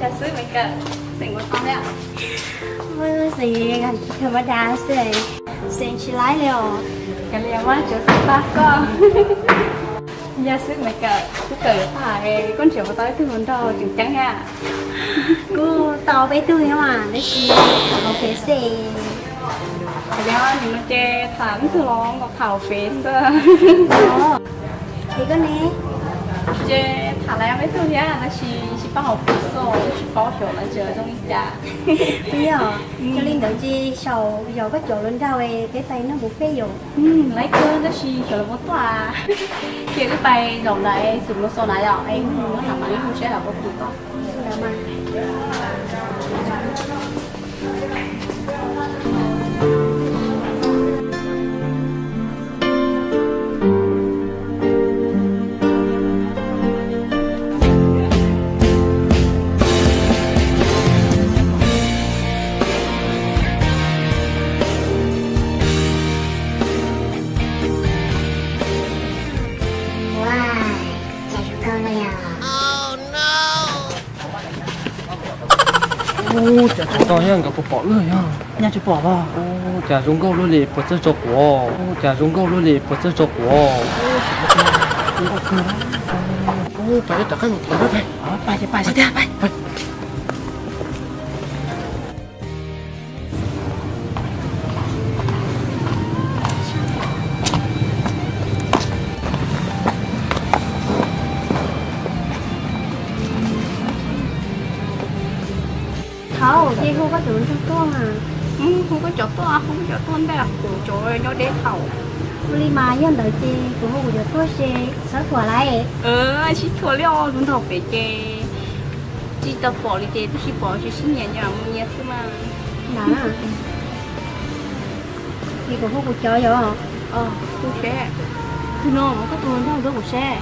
Cas xwb Maiv Kawm, xeem ua tau thiab? Xeem tham ma das xwb, xeem tsis laib li os. Kav liam mas, tsuav xeem paj xwb. Yog xwb Maiv Kawm, kuv kawm yuav tag, koj nrhiav puas tau ib tug hluas nraug tseem ceeb thiab? Kuj tau peb tug thiab mas, tab sis tham hauv Fev xwb. Kav liam, nim no ces tham ib tug los nkaus tham hauv Fev xwb. Es koj ne? Ces tham lawm peb tug thiab, tab sis tsis paub hauv Fev xwb, tsis paub xyov lawv tseem zoo li cas. Twb yog, yog li ntawd ces xyaum yog koj cov hluas nraug peb pais noj buffet yom. Laib kawg tab sis xyov lawv puas tuaj. Ces wb pais zaum ntawd es xum no xo na yom, es mus tham mam li hu seb lawv puas tuaj. Ua, cas zoo nkauj li os. Ua, cas tsis tau thiab, nkawd puas pom lawm yog? Nyaj tsis pom os. Ua, cas zoo nkauj luaj li, puas txawj tso quav? Ua, cas zoo nkauj luaj li, puas txawj tso quav? Ua, pais rov qab mus tham pais. Pais, pais, pais, pais. Thov ces hu koj cov hluas nraug tuaj mas. Hu koj cov tuaj, hu koj cov tuaj ntej kuv cov nyob deb thaum. Ua li mas yog ntawd ces kuv hu kuv cov tuaj ces txhob thuam lawm. Sib thuam li os, tus nraug pem ces tsis tau pom li ces twb sib pom ces sib nyiam nyiam mus nyias xwb mas. Ntawd na. Ces kuv hu kuv cov yom. Hu seb. Tus no muab koj tus nraug rau kuv seb.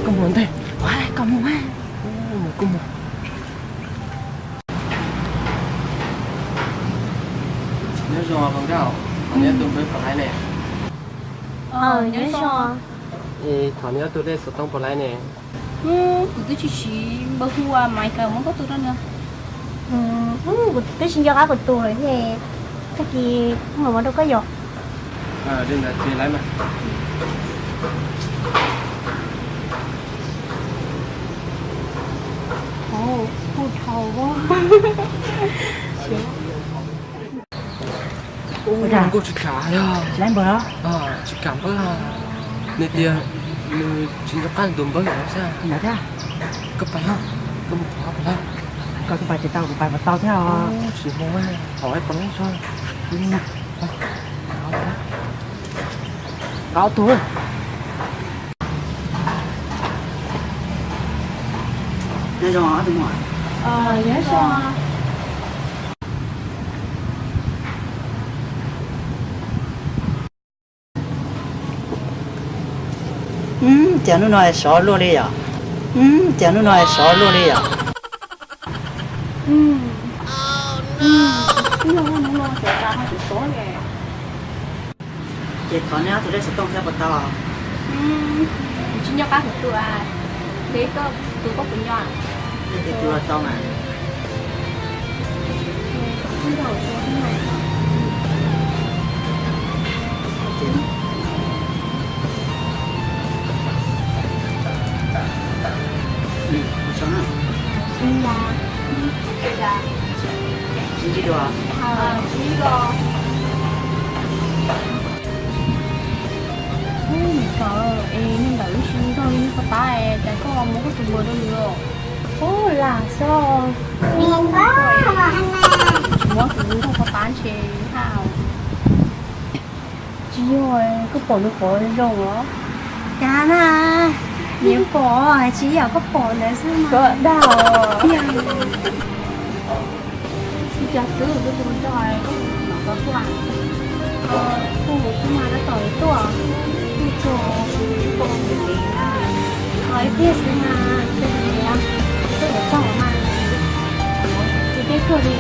Koj mus ntej. Koj mus. Nyob zoo hluas nkauj, thov neb tus npawb puas laib ne? Nyob zoo. Thov neb tus lej xov tooj puas laib ne? Kuv twb tsis siv npawb hu, Maiv Kawm muab koj tus rau na. Kuv twb tsis nco qab kuv tus lawm thiab, tag kis kuv mam muab rau koj yom. Hu dhau. Ua, nkauj tsis kam yog. Tsis laib npawg los? Tsis kam npawb. Nws tias nws tsis nco qab nws tus npawb no xwb. Koj pais, koj mus thov puas laib. Koj twb pais tsis tau, kuv pais puas tau thiab os. Tsis mus, thov puas laib tso. Nqa ob tug. Nyob zoo ob tug muam. Nyob zoo. Cas hnub no sov luaj li yom? Cas hnub no sov luaj li yom? Ces thov neb ob tug lej xov tooj thiab puas tau? Tsis nco qab kuv tus, neb koj tus koj puas nco? Neb tus los tau mas. Ub, niam kawm, es niag ntawd wb sis nrog li niag poj tab es cas koj muab koj tus npawb rau nws os? Ub, lam xyov, tsis muab tus nrog poj tab ntshe haj. Tsis yog, koj pom nws qhov zoo os. Kav na, niam pom tsis yog koj pom ntawd xwb mas. Koj dag os. Cas xwb, tus nrog koj mus tau tuaj? Kuv mus xwb mas tab tom tuaj. Kuv tsuas pom ntev na, ib pliag xwb mas, ib pliag xwb, koj yuav txog mas, ib pliag kawg li.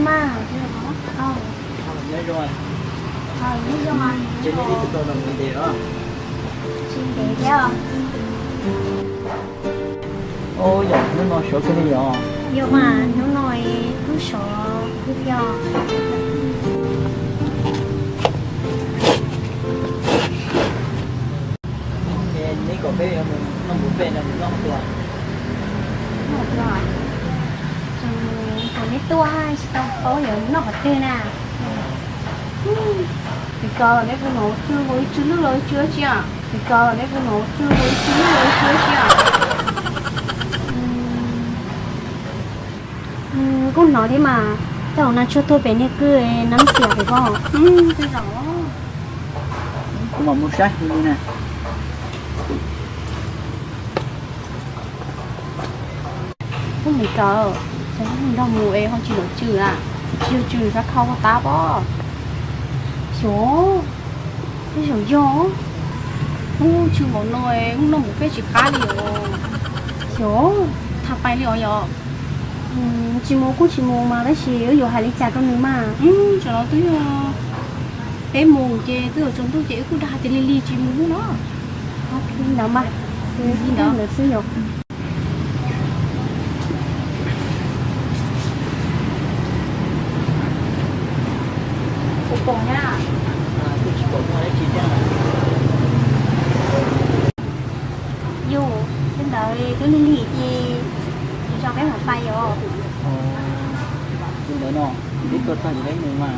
Mas, nyob zoo, nyob zoo, tsis ntev thiab. Ua yog hnub no sov kawg li yog? Yog mas, hnub no wb sov kawg thiab. Neb kom peb yuav mus noj buffet no mus noj qhov twg? Noj qhov twg? Tseem kom neb tuaj tsis tau paub yuav noj qhov twg na. Tiv ko los neb kuj hnov tsw ua ib tsw lwj los ib tsw dab tsi. Tiv ko los neb kuj hnov tsw ua ib tsw lwj los ib tsw dab tsi. Kuj hnov thiab mas, tej zaum Nag Tshuaj tuaj pem niag kwj Nab Xias pem pob. Kuv mam mus saib li na. Ub, me kawm, cas mus nrog mus es ho tsis hnov tsw na, tsis yog tsw sab khau tab pob. Xyov, tej zaum yog. Ub, tsw npaum no es ub noj mus peb tsis qab li os. Xyov, tham pais li os yog. Tsis mus kuj tsis mus mas tab sis wb yuav hais li cas rau nws mas. Tsam no twb yog peb moos ces twb yuav tsaus ntuj ces wb kuj dag hais tias lig lig tsis mus hnub no. Li ntawd mas, li ntawd xwb yog. Kuv pom na. Yus, li ntawd twb lig lig ces tsis tso peb mus pais yom. Li ntawd no, twb tuaj txog ces peb mus mas.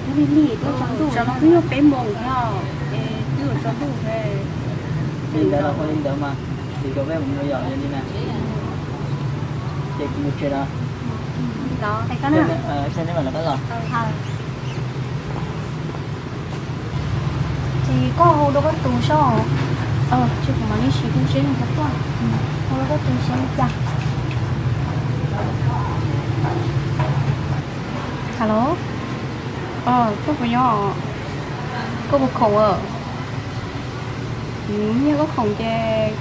Twb lig lig, twb tsaus ntuj, tsam no twb yog peb moos thiab, twb yuav tsaus ntuj. Li ntawd los ua li ntawd mas, ces kom peb mus yom, yog li na. Ces kuv mus tsev lawm. Saib neb mam los qab los. Ces koj hu rau koj tus saib. Ces kuv mam li sim hu seb nws puas tuaj. Hu rau koj tus seb li cas. Hello. Koj puas nyob? Koj puas khoom? Yog koj khoom ces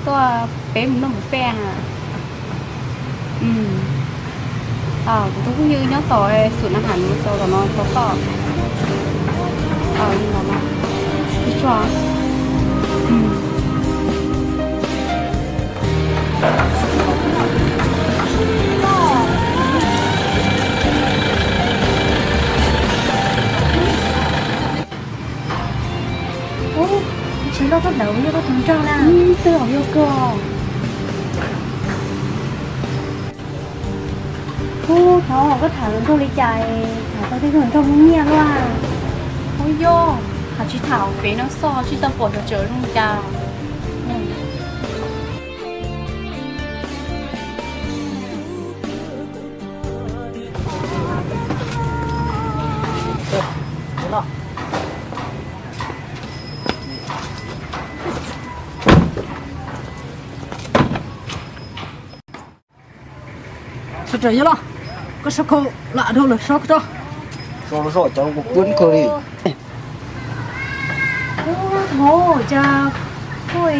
tuaj peb mus noj mus peb. Kuv tus phooj ywg nyob tom xum nav ham mus txog tom no tau koj. Li ntawd no. Ib tsuag. Ub, tsis loj koj ntawd yog koj tus nraug na. Twb yog koj. Ub, thov koj tham hluas nraug li cas, tham tau tej hluas nraug muaj nyiaj luaj. Ub yog, hais tsis tham fev no xwb tsis tau pom cov tseem zoo cas. Sawv daws yog los, koj sab khau lam dhau lawm, sab khau. Sab los sab cov kuv pw kawg li. Ub, cas koj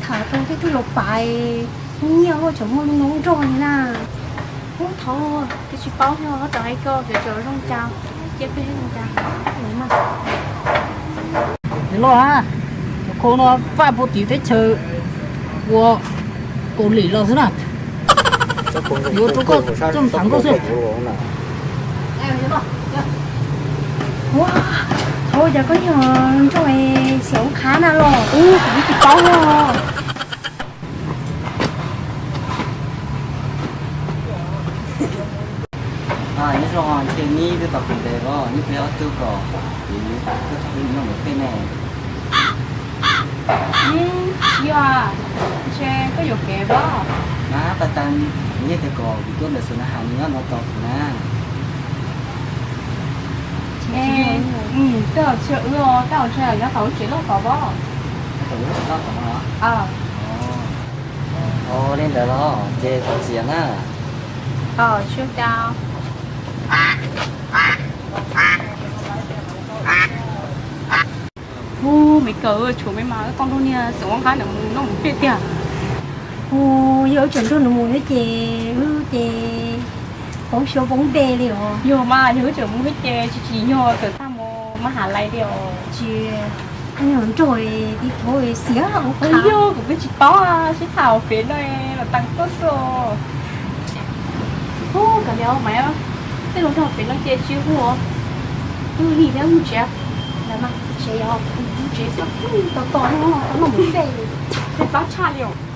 tham tau tej tug los pais, muaj nyiaj luaj, tseem muaj lub noob nrog li na. Ub, thov, koj tsis paub nyob rau hais koj cov tseem zoo cas, cia peb zoo cas. Yog los, cov khau no faj puag tim teb chaws ua Kaus Lim los xwb na. Yuav rau koj txoj tham nkauj xwb. Ua, thov, cas koj yog nraug Xiam Ub Qhab na los? Ub, kuv tsis paub os. Nyob zoo, ntshe neb twb tau pw ntev los, neb peb ob tug kom kuv tuaj tham peb mus noj mus peb ne. Yog, ntshe koj yuam kev pob. Nab, pas tas neb tias kom kuv tuaj ntawm xus nav has nws nyob no tos kuv na. Twb tsis yog wb, tab ntshe nyob tom lub tsev loj tod pob. Nyob tom lub tsev loj tod los? Ua li ntawd los ces thov txim na. Tsis ua cas. Ub, me kawm, tshuav me mas wb tau nrog niag Xeem Ub Qhab ntawd mus noj mus peb tiag. Ub, yog wb tseem nrog nws mus thiab ces wb ces Poob siab poob npe li os. Yog mas, yog wb tseem mus wb ces tsis tsim nyog tawm tag mus mab has lais li os. Tsis, yog nrog tib tug xiam ua qha. Yog kuv twb tsis paub, sib tham hauv fev no los tag tuaj xwb. Hu, kav liam mas, tej zaum nrog fev no ces tsis hu os. Hu li thiab mus tsev. Lawv mas tsev os, mus tsev xwb, tos tos no, tos no mus tsev. Tej pab tshaj li os.